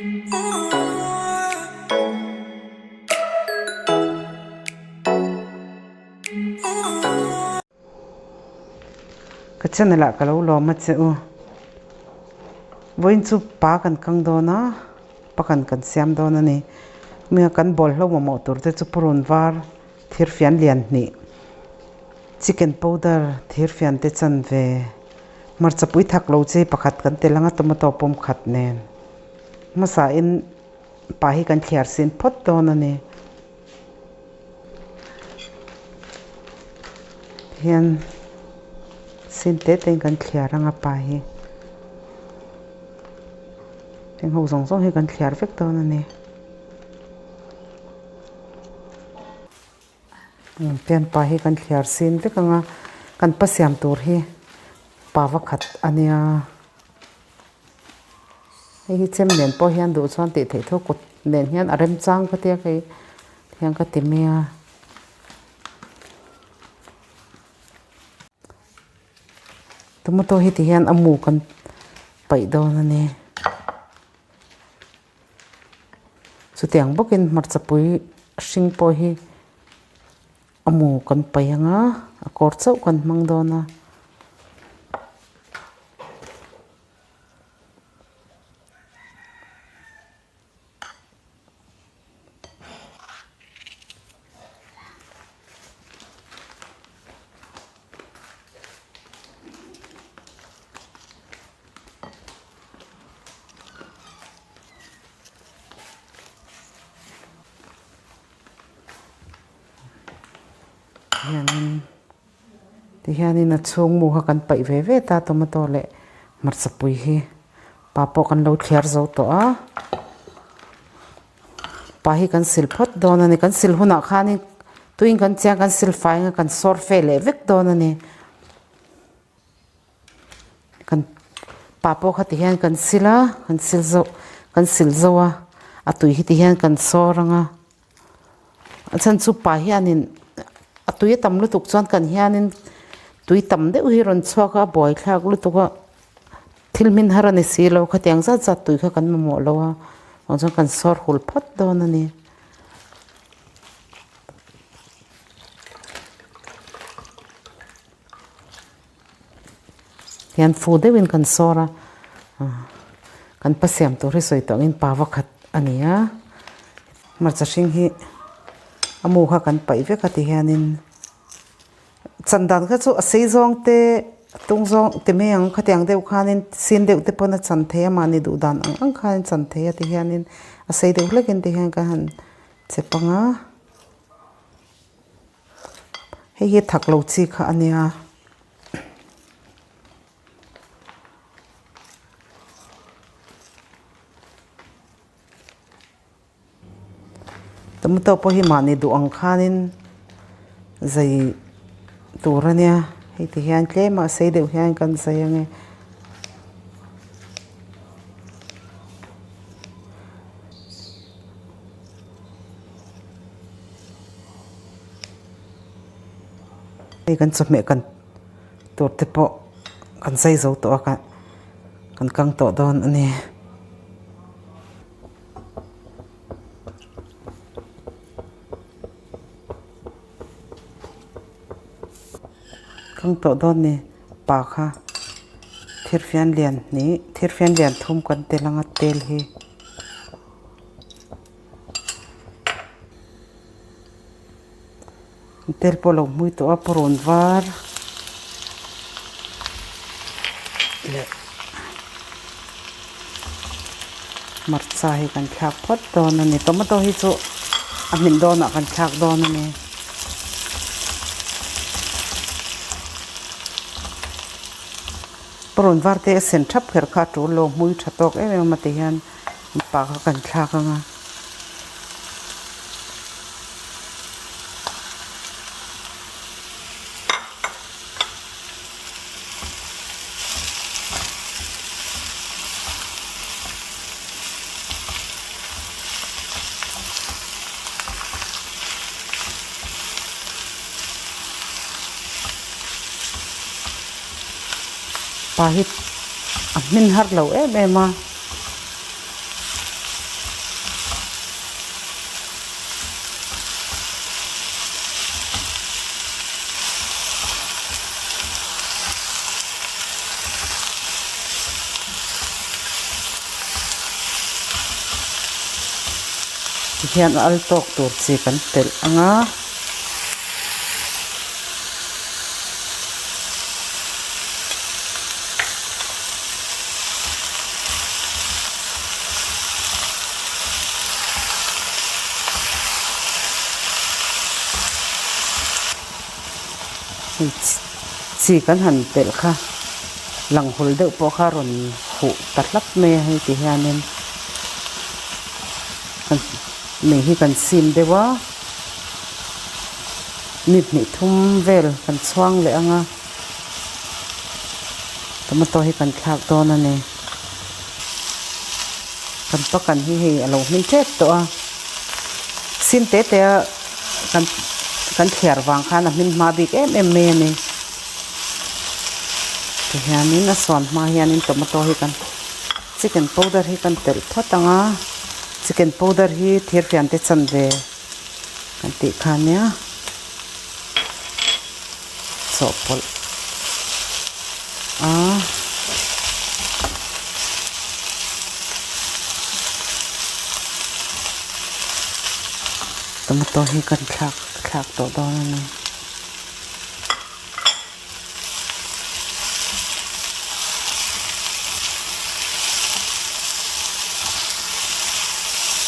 Ka channel ah ka lo lawm a che u. Vawiin chu pa kan kang dawn a, pakhan kan siam dawn a ni. Hminga kan bawl hlo mamawh tur te chu purun var thirfian lian hnih, chicken powder thirfian te chanve, hmarcha pui thak lo chi pakhat kan tel anga tomato pawm khat nen hmasa in pa hi kan thliar sin phawt dawn a ni. Hian sin te te in kan thliar anga pa hi heng ho zawng zawng hi kan thliar vek dawn a ni. Tian pa hi kan thliar sin vek anga kan pa siam tur hi pa va khat a nia. Hei hi chem nen pawh hian duh chuan tih theih tho kut nen hian a remchang ka tia kei hian ka ti mai a. Tomato hi ti hian a mu kan paih dawn a ni. Chutiang bawkin hmarcha pui hring pawh hi a mu kan paih ang a, a kawr chauh kan hmang dawn a. Hianin tihianin a chhung mu kha kan paih ve ve ta tomato leh hmarcha pui hi pa pawh kan lo thliar zo tawh a pa hi kan sil phawt dawn a ni kan sil hunah khanin tuiin kan chiang kan sil fai anga kan sawr fe leh vek dawn a ni kan pa pawh kha tihian kan sil a kan sil zo kan sil zo a a tui hi tihian kan sawr anga. A chhan chu pa hianin a tui a tam lutuk chuan kan hianin tui tam deuh hi rawn chhuak a buaithlak lutuk a thil hmin har a ni si lo khatiang zat zat tui kha kan mamawh lo a chuan chuan kan sawr hul phawt dawn a ni. Hian fu deuhin kan sawr a kan pa siam tur hi sawi tawh angin pa vakhat a ni a hmarcha hring hi a mu kha kan paih vek a ti hianin chan dan kha chu a sei zawng te a tung zawng ti mai ang khatiang deuh khanin sin deuh te pawn a chan thei a mahni duh dan ang ang khanin chan thei a ti hianin a sei deuh hlekin ti hian ka han che pang a. Hei hi thak lo chi kha a nia. Tomato pawh hi mahni duh ang khanin zai tur a nia hei ti hian tlem a sei deuh hian kan zai ang e. Hei kan chawhmeh kan tur te pawh kan zai zo tawh a kan kang tawh dawn a ni. Kang tawh dawn ni pa kha thirfian lian hnih thirfian lian thum kan tel anga tel hi. Tel pawh lo hmui tawh a purun var leh hmarcha hi kan thlak phawt dawn a ni tomato hi chu a hmin dawnah kan thlak dawn a ni. Purun var te a sen thap kher kha a tul lo hmui tha tawk em em a ti hian. Pa kha kan thlak ang a. Pa hi a hmin har lo em em a. Tihian a al tawk tur chi kan telh ang a. Hei chi kan han telh kha lang hul deuh pawh kha rawn huh ta hlap mai a hei ti hianin mei hi kan sim deuh a mi hnih thum vel kan chhuang leh ang a tomato hi kan thlak dawn a ni kan pakan hi hei a lo hmin tep tawh a sim te te a. Kan kan thliar vang khan a hmin hma bik em em mai a ni. Tihianin a suan hma hianin tomato hi kan chicken powder hi kan telh phawt ang a, chicken powder hi thirfian te chanve kan tih kha nia chawhpawlh a. Tomato hi kan thlak thlak tawh dawn a ni.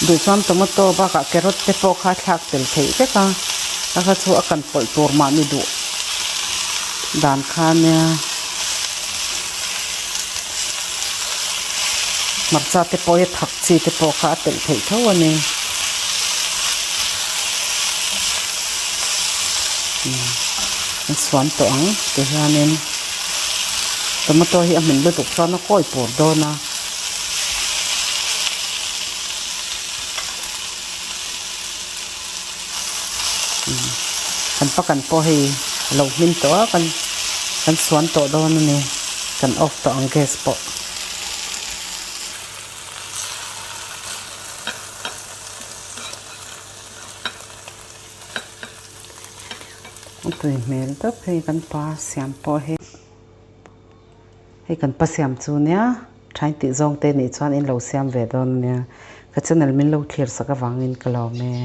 Duh chuan tomato bakah carrot te pawh kha a thlak tel theih vek a, a kha chu a kan pawlh tur mahni duh dan kha nia. Hmarcha te pawh hi thak chi te pawh kha a telh theih tho a ni. An suam tawh ang ti hianin tomato hi a hmin lutuk chuan a kawi pur dawn a. Kan pakan pawh hei a lo hmin tawh a kan kan suan tawh dawn a ni kan off tawh ang gas pawh. A tui hmel deuh hei kan pa siam pawh hi. Hei kan pa siam chu nia thain tih zawng te nih chuan in lo siam ve dawn ania ka channel min lo thlir sak avangin ka lawm e.